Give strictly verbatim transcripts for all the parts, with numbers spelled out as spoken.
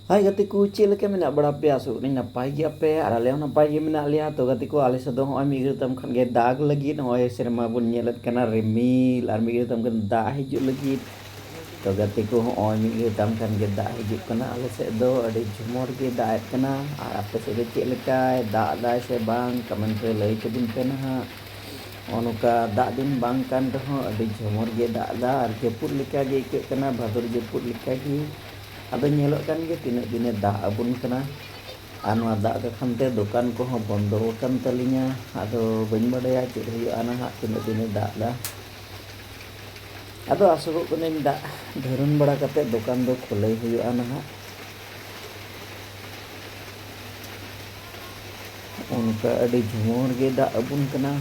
ᱦᱟᱭ ᱜᱟᱛᱮ ᱠᱚ, ᱪᱮᱫ ᱞᱮᱠᱟ ᱢᱮᱱᱟᱜ ᱵᱟᱲᱟ ᱯᱮᱭᱟ? ᱟᱥᱚᱜ ᱠᱟᱹᱱᱟᱹᱧ ᱱᱟᱯᱟᱭ ᱜᱮᱭᱟᱯᱮ, ᱟᱨ ᱟᱞᱮ ᱦᱚᱸ ᱱᱟᱯᱟᱭ ᱜᱮ ᱢᱮᱱᱟᱜ ᱞᱮᱭᱟ᱾ ᱛᱚ ᱜᱟᱛᱮ ᱠᱚ, ᱟᱞᱮ ᱥᱮᱫ ᱫᱚ ᱱᱚᱜᱼᱚᱭ ᱢᱤᱫ ᱜᱷᱟᱹᱲᱤᱡ ᱛᱟᱭᱚᱢ ᱠᱷᱟᱱ ᱜᱮ ᱫᱟᱜᱽ ᱞᱟᱹᱜᱤᱫ᱾ ᱱᱚᱜᱼᱚᱭ ᱥᱮᱨᱢᱟ ᱵᱚᱱ ᱧᱮᱞᱮᱫ ᱠᱟᱱᱟ, ᱨᱤᱢᱤᱞ, ᱟᱨ ᱢᱤᱫ ᱜᱷᱟᱹᱲᱤᱡ ᱛᱟᱭᱚᱢ ᱠᱷᱟᱱ ᱫᱟᱜ ᱦᱤᱡᱩᱜ ᱞᱟᱹᱜᱤᱫ᱾ ᱛᱚ ᱜᱟᱛᱮ ᱠᱚ, ᱱᱚᱜᱼᱚᱭ ᱢᱤᱫ ᱜᱷᱟᱹᱲᱤᱡ ᱛᱟᱭᱚᱢ ᱠᱷᱟᱱ ᱜᱮ ᱫᱟᱜ ᱦᱤᱡᱩᱜ ᱠᱟᱱᱟ᱾ ᱟᱞᱮ ᱥᱮᱫ ᱫᱚ ᱟᱹᱰᱤ ᱡᱷᱚᱢᱚᱨ ᱜᱮ ᱫᱟᱜ ᱮᱫ ᱠᱟᱱᱟ, ᱟᱨ ᱟᱯᱮ ᱥᱮᱫ ᱫᱚ ᱪᱮᱫ ᱞᱮᱠᱟᱭ ᱫᱟᱜ ᱮᱫᱟᱭ ᱥᱮ ᱵᱟᱝ, ᱠᱚᱢᱮᱱᱴ ᱨᱮ ᱞᱟᱹᱭ ᱛᱟᱵᱚᱱ ᱯᱮ ᱱᱟᱦᱟᱜ᱾ ᱱᱚᱜᱼᱚ ᱱᱚᱝᱠᱟ ᱫᱟᱜ ᱫᱤᱱ ᱵᱟᱝ ᱠᱟᱱ ᱨᱮᱦᱚᱸ ᱟᱹᱰᱤ ᱡᱷᱚᱢᱚᱨ ᱜᱮ ᱫᱟᱜ ᱮᱫᱟ, ᱟᱨ ᱡᱟᱹᱯᱩᱫ ᱞᱮᱠᱟ ᱜᱮ ᱟᱹᱭᱠᱟᱹᱜ ᱠᱟᱱᱟ, ᱵᱷᱟᱫᱚᱨ ᱡᱟᱹᱯᱩᱫ ᱞᱮᱠᱟ ᱜᱮ᱾ ᱟᱫᱚ ᱧᱮᱞᱚᱜ ᱠᱟᱱ ᱜᱮ ᱛᱤᱱᱟᱹᱜ ᱫᱤᱱᱮ ᱫᱟᱜ ᱟᱵᱚᱱ ᱠᱟᱱᱟ᱾ ᱟᱨ ᱱᱚᱣᱟ ᱫᱟᱜ ᱠᱟᱠᱷᱟᱱ ᱛᱮ ᱫᱚᱠᱟᱱ ᱠᱚᱦᱚᱸ ᱵᱚᱱᱫᱚ ᱟᱠᱟᱱ ᱛᱟᱹᱞᱤᱧᱟ᱾ ᱟᱫᱚ ᱵᱟᱹᱧ ᱵᱟᱰᱟᱭᱟ ᱪᱮᱫ ᱦᱩᱭᱩᱜᱼᱟ ᱱᱟᱦᱟᱜ, ᱛᱤᱱᱟᱹᱜ ᱫᱤᱱᱮ ᱫᱟᱜ ᱮᱫᱟ᱾ ᱟᱫᱚ ᱟᱥᱚᱜᱚᱜ ᱠᱟᱹᱱᱟᱹᱧ ᱫᱟᱜ ᱫᱷᱟᱹᱨᱩᱱ ᱵᱟᱲᱟ ᱠᱟᱛᱮ ᱫᱚᱠᱟᱱ ᱫᱚ ᱠᱷᱩᱞᱟᱹᱭ ᱦᱩᱭᱩᱜᱼᱟ ᱱᱟᱦᱟᱜ᱾ ᱚᱱᱠᱟ ᱟᱹᱰᱤ ᱡᱷᱚᱢᱚᱨ ᱜᱮ ᱫᱟᱜ ᱟᱵᱚᱱ ᱠᱟᱱᱟ᱾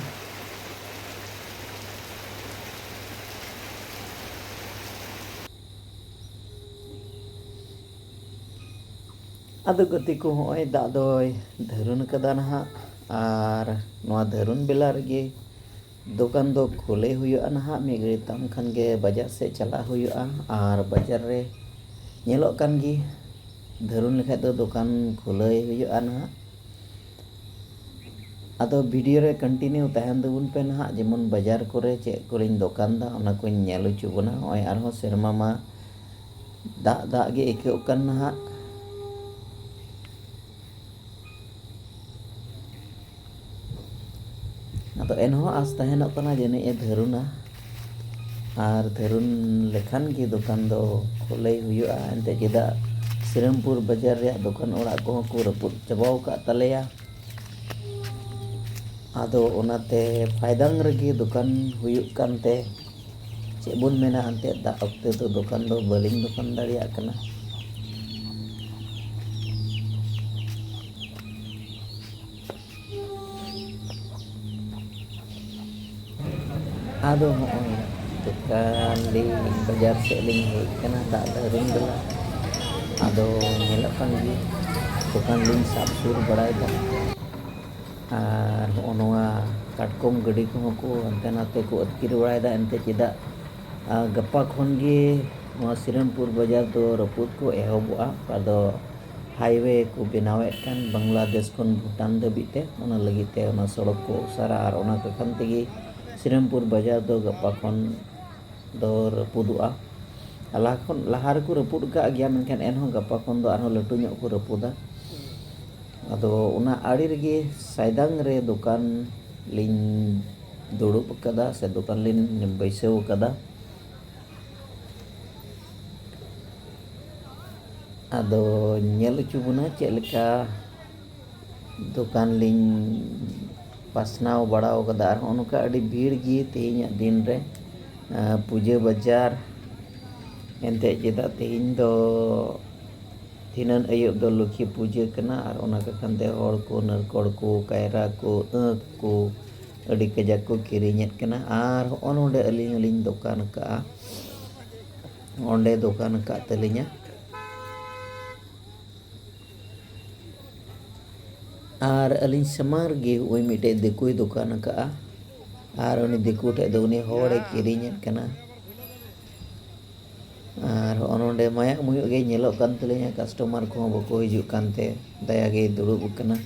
ᱟᱫᱚ ᱜᱟᱛᱮ ᱠᱚ, ᱦᱚᱸᱜᱼᱚᱭ ᱫᱟᱜ ᱫᱚᱭ ᱫᱷᱟᱹᱨᱩᱱ ᱠᱟᱫᱟ ᱱᱟᱦᱟᱜ, ᱟᱨ ᱱᱚᱣᱟ ᱫᱷᱟᱹᱨᱩᱱ ᱵᱮᱞᱟ ᱨᱮᱜᱮ ᱫᱚᱠᱟᱱ ᱫᱚ ᱠᱷᱩᱞᱟᱹᱭ ᱦᱩᱭᱩᱜᱼᱟ ᱱᱟᱦᱟᱜ᱾ ᱢᱤᱫ ᱜᱷᱟᱹᱲᱤᱡ ᱛᱟᱭᱚᱢ ᱠᱷᱟᱱ ᱜᱮ ᱵᱟᱡᱟᱨ ᱥᱮᱫ ᱪᱟᱞᱟᱜ ᱦᱩᱭᱩᱜᱼᱟ, ᱟᱨ ᱵᱟᱡᱟᱨ ᱨᱮ ᱧᱮᱞᱚᱜ ᱠᱟᱱ ᱜᱮ ᱫᱷᱟᱹᱨᱩᱱ ᱞᱮᱠᱷᱟᱡ ᱫᱚ ᱫᱚᱠᱟᱱ ᱠᱷᱩᱞᱟᱹᱭ ᱦᱩᱭᱩᱜᱼᱟ ᱱᱟᱦᱟᱜ᱾ ᱟᱫᱚ ᱵᱷᱤᱰᱤᱭᱳ ᱨᱮ ᱠᱚᱱᱴᱤᱱᱤᱭᱩ ᱛᱟᱦᱮᱱ ᱛᱟᱵᱚᱱ ᱯᱮ ᱱᱟᱦᱟᱜ, ᱡᱮᱢᱚᱱ ᱵᱟᱡᱟᱨ ᱠᱚᱨᱮ ᱪᱮᱫ ᱠᱚᱨᱮᱧ ᱫᱚᱠᱟᱱ ᱫᱟ, ᱚᱱᱟ ᱠᱚᱧ ᱧᱮᱞ ᱦᱚᱪᱚ ᱵᱚᱱᱟ᱾ ᱱᱚᱜᱼᱚᱭ ᱟᱨᱦᱚᱸ ᱥᱮᱨᱢᱟ ᱢᱟ ᱫᱟᱜ ᱫᱟᱜ ᱜᱮ ᱟᱹᱭᱠᱟᱹᱜ ᱠᱟᱱ ᱱᱟᱦᱟᱜ᱾ ᱟᱫᱚ ᱮᱱᱦᱚᱸ ᱟᱸᱥ ᱛᱟᱦᱮᱱᱚᱜ ᱠᱟᱱᱟ ᱡᱟᱹᱱᱤᱡ ᱮ ᱫᱷᱟᱹᱨᱩᱱᱟ᱾ ᱟᱨ ᱫᱷᱟᱹᱨᱩᱱ ᱞᱮᱠᱷᱟᱱ ᱜᱮ ᱫᱚᱠᱟᱱ ᱫᱚ ᱠᱷᱩᱞᱟᱹᱭ ᱦᱩᱭᱩᱜᱼᱟ᱾ ᱮᱱᱛᱮ ᱪᱮᱫᱟᱜ ᱥᱤᱨᱟᱹᱢᱯᱩᱨ ᱵᱟᱡᱟᱨ ᱨᱮᱭᱟᱜ ᱫᱚᱠᱟᱱ ᱚᱲᱟᱜ ᱠᱚᱦᱚᱸ ᱠᱚ ᱨᱟᱹᱯᱩᱫ ᱪᱟᱵᱟᱣ ᱟᱠᱟᱫ ᱛᱟᱞᱮᱭᱟ᱾ ᱟᱫᱚ ᱚᱱᱟᱛᱮ ᱯᱷᱟᱭᱫᱟᱝ ᱨᱮᱜᱮ ᱫᱚᱠᱟᱱ ᱦᱩᱭᱩᱜ ᱠᱟᱱᱛᱮ, ᱪᱮᱫ ᱵᱚᱱ ᱢᱮᱱᱟ, ᱮᱱᱛᱮᱫ ᱫᱟᱜ ᱚᱠᱛᱮ ᱫᱚ ᱫᱚᱠᱟᱱ ᱫᱚ ᱵᱟᱹᱞᱤᱧ ᱫᱚᱠᱟᱱ ᱫᱟᱲᱮᱭᱟᱜ ᱠᱟᱱᱟ᱾ ᱟᱫᱚ ᱦᱚᱸᱜᱼᱚᱭ ᱫᱚᱠᱟᱱ ᱞᱤᱧ, ᱵᱟᱡᱟᱨ ᱥᱮᱫ ᱞᱤᱧ ᱦᱮᱡ ᱠᱟᱱᱟ ᱫᱟᱜ ᱫᱷᱟᱹᱨᱩᱱ ᱵᱮᱞᱟ᱾ ᱟᱫᱚ ᱧᱮᱞᱚᱜ ᱠᱟᱱ ᱜᱮ ᱫᱚᱠᱟᱱ ᱞᱤᱧ ᱥᱟᱵ ᱥᱩᱨ ᱵᱟᱲᱟᱭᱮᱫᱟ᱾ ᱟᱨ ᱦᱚᱸᱜᱼᱚ ᱱᱚᱣᱟ ᱠᱟᱴᱠᱚᱢ ᱜᱟᱹᱰᱤ ᱠᱚᱦᱚᱸ ᱠᱚ ᱦᱟᱱᱛᱮ ᱱᱟᱛᱮ ᱠᱚ ᱟᱹᱛᱠᱤᱨ ᱵᱟᱲᱟᱭᱮᱫᱟ᱾ ᱮᱱᱛᱮ ᱪᱮᱫᱟᱜ, ᱟᱨ ᱜᱟᱯᱟ ᱠᱷᱚᱱ ᱜᱮ ᱱᱚᱣᱟ ᱥᱤᱨᱟᱢᱯᱩᱨ ᱵᱟᱡᱟᱨ ᱫᱚ ᱨᱟᱹᱯᱩᱫ ᱠᱚ ᱮᱦᱚᱵᱚᱜᱼᱟ, ᱚᱠᱟ ᱫᱚ highway ᱠᱚ ᱵᱮᱱᱟᱣᱮᱫ ᱠᱟᱱ ᱵᱟᱝᱞᱟᱫᱮᱥ ᱠᱷᱚᱱ ᱵᱷᱩᱴᱟᱱ ᱫᱷᱟᱹᱵᱤᱡ ᱛᱮ, ᱚᱱᱟ ᱞᱟᱹᱜᱤᱫ ᱛᱮ ᱚᱱᱟ ᱥᱚᱲᱚᱠ ᱠᱚ ᱚᱥᱟᱨᱟ ᱟᱨ ᱚᱱᱟ ᱠᱚ ᱠᱷᱟᱱ ᱛᱮᱜᱮ ᱥᱤᱨᱟᱢᱯᱩᱨ ᱵᱟᱡᱟᱨ ᱫᱚ ᱜᱟᱯᱟ ᱠᱷᱚᱱ ᱫᱚ ᱨᱟᱹᱯᱩᱫᱚᱜᱼᱟ᱾ ᱞᱟᱦᱟ ᱠᱷᱚᱱ, ᱞᱟᱦᱟ ᱨᱮᱠᱚ ᱨᱟᱹᱯᱩᱫ ᱟᱠᱟᱫ ᱜᱮᱭᱟ, ᱢᱮᱱᱠᱷᱟᱱ ᱮᱱᱦᱚᱸ ᱜᱟᱯᱟ ᱠᱷᱚᱱ ᱫᱚ ᱟᱨᱦᱚᱸ ᱞᱟᱹᱴᱩ ᱧᱚᱜ ᱠᱚ ᱨᱟᱹᱯᱩᱫᱟ᱾ ᱟᱫᱚ ᱚᱱᱟ ᱟᱲᱮ ᱨᱮᱜᱮ ᱥᱟᱭᱫᱟᱝ ᱨᱮ ᱫᱚᱠᱟᱱ ᱞᱤᱧ ᱫᱩᱲᱩᱵ ᱟᱠᱟᱫᱟ ᱥᱮ ᱫᱚᱠᱟᱱ ᱞᱤᱧ ᱵᱟᱹᱭᱥᱟᱹᱣ ᱟᱠᱟᱫᱟ᱾ ᱟᱫᱚ ᱧᱮᱞ ᱦᱚᱪᱚ ᱵᱚᱱᱟ ᱪᱮᱫ ᱞᱮᱠᱟ ᱫᱚᱠᱟᱱ ᱞᱤᱧ ᱯᱟᱥᱱᱟᱣ ᱵᱟᱲᱟᱣ ᱠᱟᱫᱟ᱾ ᱟᱨ ᱦᱚᱸᱜᱼᱚ ᱱᱚᱝᱠᱟ ᱟᱹᱰᱤ ᱵᱷᱤᱲ ᱜᱮ ᱛᱮᱦᱮᱧᱟᱜ ᱫᱤᱱ ᱨᱮ, ᱟᱸ, ᱯᱩᱡᱟᱹ ᱵᱟᱡᱟᱨ᱾ ᱮᱱᱛᱮᱫ ᱪᱮᱫᱟᱜ ᱛᱮᱦᱮᱧ ᱫᱚ ᱫᱷᱤᱱᱟᱹᱱ ᱟᱹᱭᱩᱵ ᱫᱚ ᱞᱚᱠᱠᱷᱤ ᱯᱩᱡᱟᱹ ᱠᱟᱱᱟ, ᱟᱨ ᱚᱱᱟ ᱠᱚ ᱠᱷᱟᱱ ᱛᱮ ᱦᱚᱲ ᱠᱚ, ᱱᱟᱨᱠᱚᱲ ᱠᱚ, ᱠᱟᱭᱨᱟ ᱠᱚ, ᱟᱹᱠ ᱠᱚ ᱟᱹᱰᱤ ᱠᱟᱡᱟᱠ ᱠᱚ ᱠᱤᱨᱤᱧᱮᱫ ᱠᱟᱱᱟ᱾ ᱟᱨ ᱦᱚᱸᱜᱼᱚ ᱱᱚᱰᱮ ᱟᱹᱞᱤᱧ ᱦᱚᱸᱞᱤᱧ ᱫᱚᱠᱟᱱ ᱟᱠᱟᱫᱼᱟ, ᱚᱸᱰᱮ ᱫᱚᱠᱟᱱ ᱟᱠᱟᱫ ᱛᱟᱹᱞᱤᱧᱟ᱾ ᱟᱨ ᱟᱹᱞᱤᱧ ᱥᱟᱢᱟᱝ ᱨᱮᱜᱮ ᱱᱚᱜᱼᱚᱭ ᱢᱤᱫᱴᱮᱡ ᱫᱤᱠᱩᱭ ᱫᱚᱠᱟᱱ ᱟᱠᱟᱫᱼᱟ, ᱟᱨ ᱩᱱᱤ ᱫᱤᱠᱩ ᱴᱷᱮᱡ ᱫᱚ ᱩᱱᱤ ᱦᱚᱲᱮ ᱠᱤᱨᱤᱧᱮᱫ ᱠᱟᱱᱟ᱾ ᱟᱨ ᱦᱚᱸᱜᱼᱚ ᱱᱚᱰᱮ ᱢᱟᱭᱟᱜ ᱢᱩᱭᱩᱜ ᱜᱮ ᱧᱮᱞᱚᱜ ᱠᱟᱱ ᱛᱟᱹᱞᱤᱧᱟ, ᱠᱟᱥᱴᱚᱢᱟᱨ ᱠᱚᱦᱚᱸ ᱵᱟᱠᱚ ᱦᱤᱡᱩᱜ ᱠᱟᱱᱛᱮ ᱫᱟᱭᱟ ᱜᱮᱭ ᱫᱩᱲᱩᱵ ᱟᱠᱟᱱᱟ᱾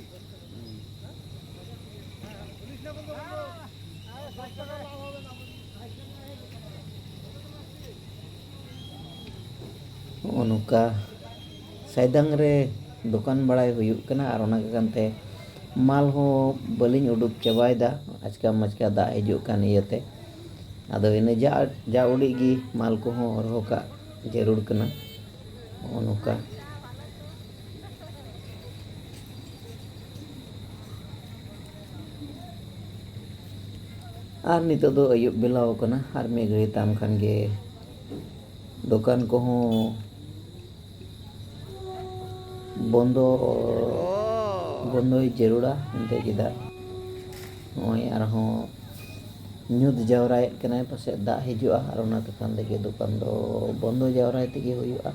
ᱱᱚᱜᱼᱚ ᱱᱚᱝᱠᱟ ᱥᱟᱭᱫᱟᱝ ᱨᱮ ᱫᱚᱠᱟᱱ ᱵᱟᱲᱟᱭ ᱦᱩᱭᱩᱜ ᱠᱟᱱᱟ, ᱟᱨ ᱚᱱᱟ ᱠᱟᱱᱛᱮ ᱢᱟᱞ ᱦᱚᱸ ᱵᱟᱹᱞᱤᱧ ᱩᱰᱩᱠ ᱪᱟᱵᱟᱭᱮᱫᱟ᱾ ᱟᱪᱠᱟ ᱢᱟᱪᱠᱟ ᱫᱟᱜ ᱦᱤᱡᱩᱜ ᱠᱟᱱ ᱤᱭᱟᱹᱛᱮ, ᱟᱫᱚ ᱤᱱᱟᱹ ᱡᱟ, ᱡᱟ ᱩᱰᱤᱡ ᱜᱮ ᱢᱟᱞ ᱠᱚᱦᱚᱸ ᱦᱚᱨᱦᱚ ᱠᱟᱜ ᱡᱟᱹᱨᱩᱲ ᱠᱟᱱᱟ᱾ ᱱᱚᱜᱼᱚ ᱱᱚᱝᱠᱟ᱾ ᱟᱨ ᱱᱤᱛᱚᱜ ᱫᱚ ᱟᱹᱭᱩᱵ ᱵᱮᱞᱟᱣ ᱠᱟᱱᱟ, ᱟᱨ ᱢᱤᱫ ᱜᱷᱟᱹᱲᱤ ᱛᱟᱭᱚᱢ ᱠᱷᱟᱱ ᱜᱮ ᱫᱚᱠᱟᱱ ᱠᱚᱦᱚᱸ ᱵᱚᱱᱫᱚ, ᱵᱚᱱᱫᱚᱭ ᱡᱟᱹᱨᱩᱲᱟ᱾ ᱮᱱᱛᱮ ᱪᱮᱫᱟᱜ ᱱᱚᱜᱼᱚᱭ ᱟᱨᱦᱚᱸ ᱧᱩᱛ ᱡᱟᱣᱨᱟᱭᱮᱫ ᱠᱟᱱᱟᱭ, ᱯᱟᱥᱮᱡ ᱫᱟᱜ ᱦᱤᱡᱩᱜᱼᱟ, ᱟᱨ ᱚᱱᱟ ᱠᱟᱠᱷᱟᱱ ᱛᱮᱜᱮ ᱫᱚᱠᱟᱱ ᱫᱚ ᱵᱚᱱᱫᱚ ᱡᱟᱣᱨᱟᱭ ᱛᱮᱜᱮ ᱦᱩᱭᱩᱜᱼᱟ᱾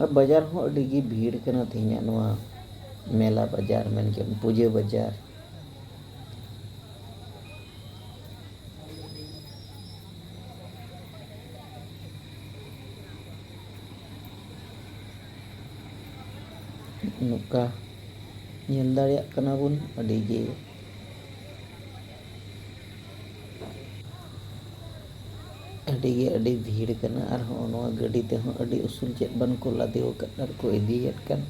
ᱟᱨ ᱵᱟᱡᱟᱨ ᱦᱚᱸ ᱟᱹᱰᱤ ᱜᱮ ᱵᱷᱤᱲ ᱠᱟᱱᱟ ᱛᱮᱦᱮᱧᱟᱜ ᱱᱚᱣᱟ ᱢᱮᱞᱟ ᱵᱟᱡᱟᱨ, ᱢᱮᱱ ᱠᱮᱫ ᱯᱩᱡᱟᱹ ᱵᱟᱡᱟᱨ᱾ ᱱᱚᱝᱠᱟ ᱧᱮᱞ ᱫᱟᱲᱮᱭᱟᱜ ᱠᱟᱱᱟ ᱵᱚᱱ, ᱟᱹᱰᱤ ᱜᱮ ᱟᱹᱰᱤ ᱜᱮ ᱟᱹᱰᱤ ᱵᱷᱤᱲ ᱠᱟᱱᱟ᱾ ᱟᱨ ᱦᱚᱸ ᱱᱚᱣᱟ ᱜᱟᱹᱰᱤ ᱛᱮᱦᱚᱸ ᱟᱹᱰᱤ ᱩᱥᱩᱞ ᱪᱮᱫ ᱵᱟᱝ ᱠᱚ ᱞᱟᱫᱮ ᱟᱠᱟᱫ ᱟᱨ ᱠᱚ ᱤᱫᱤᱭᱮᱫ ᱠᱟᱱ᱾